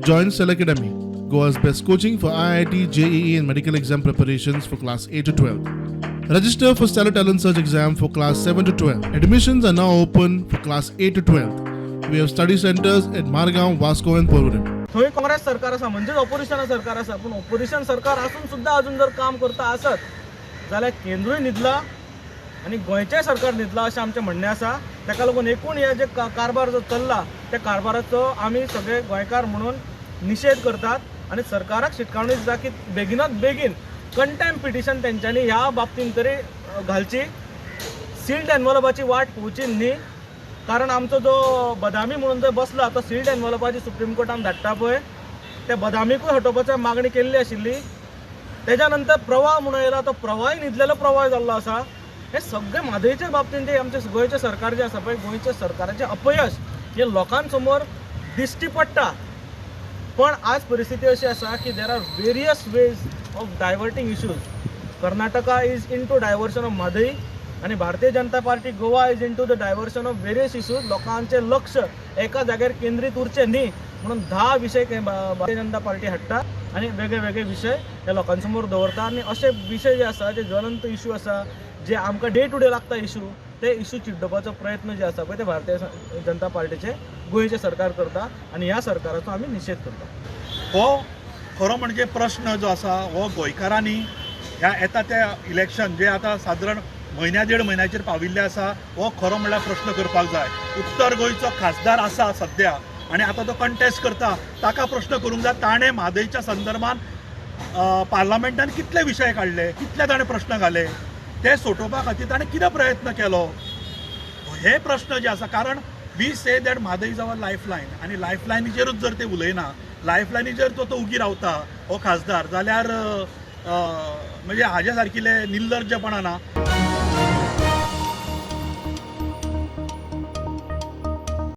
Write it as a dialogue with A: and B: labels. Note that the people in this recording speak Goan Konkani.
A: Join Cell Academy, Goa's best coaching for IIT, JEE, and medical exam preparations for class 8 to 12. Register for Stellar Talent Search exam for class 7 to 12. Admissions are now open for class 8 to 12. We have study centers at Margao, Vasco, and Porvorim.
B: थंय काँग्रेस सरकार आसा, म्हणजेच ऑपोजिशना सरकार आसा. पूण ऑपोजिशन सरकार आसून सुद्दां अजून जर काम करता आसत जाल्यार केंद्रूय न्हिदला आनी गोंयचेंय सरकार न्हिदलां अशें आमचें म्हणणें आसा. ताका लागून एकूण हे जे कारभार जो चल्ला त्या कारभाराचो आमी सगळे गोंयकार म्हणून निशेध करतात आनी सरकाराक शिटकावणी दिता की बेगिनात बेगीन कंटेम्प्ट पिटिशन तेंच्यांनी ह्या बाबतींत तरी घालची. सिल्ड एनवलपाची वाट पळोवची न्ही, कारण आमचो जो बदामी म्हणून जो बसला तो सिल्ड एनवलपाची सुप्रीम कोर्टान धाडटा पळय, त्या बदामीकूय हटोवपाची मागणी केल्ली आशिल्ली. तेज्या नंतर प्रवाह म्हणून येयला तो प्रवाहय न्हिदलेलो प्रवाह जाल्लो आसा. हे सगळे म्हादयच्या बाबतींत जे आमचे गोंयचें सरकार जें आसा पळय, गोंयच्या सरकाराचें अपयश हें लोकांसमोर दिश्टी पडटा. पण आज परिस्थिती अशी आसा की there are various ways of diverting issues. Karnataka is into diversion of Mhadei आनी Bharatiya Janata Party Goa is into the diversion of various issues. लोकांचें लक्ष एका जाग्यार केंद्रीत उरचें न्ही म्हणून 10 विशय भारतीय जनता पार्टी हाडटा आनी वेगळे वेगळे विशय ह्या लोकांसमोर दवरता. आनी अशे विशय जे आसा, जे ज्वलंत इशू आसा, जे आमकां डे टू डे लागता इशू, ते इशू चिड्डोवपाचो प्रयत्न जे आसा पळय ते भारतीय जनता पार्टीचे गोंयचें सरकार करता आनी ह्या सरकाराचो आमी निशेध करता.
C: हो खरो म्हणजे प्रश्न जो आसा हो गोंयकारांनी ह्या येता त्या इलेक्शन जे आतां सादारण म्हयन्या देड म्हयन्याचेर पाविल्ले आसा हो खरो म्हणल्यार प्रश्न करपाक जाय. उत्तर गोंयचो खासदार आसा सद्या आनी आतां तो कंटेस्ट करता, ताका प्रश्न करूंक जाय ताणें म्हादयच्या संदर्भान पार्लमेंटान कितले विशय काडले, कितले ताणें प्रश्न घाले, ते सोटोवपा खातीर ताणें कितें प्रयत्न केलो, हे प्रश्न जे आसा. कारण we say that Mhadei is our life line आनी लायफ लायनीचेरूच जर ते उलयना, लायफ लायनीचेर तो उगी रावता हो खासदार जाल्यार म्हणजे हाज्या सारकिले निर्लज्जपणा ना.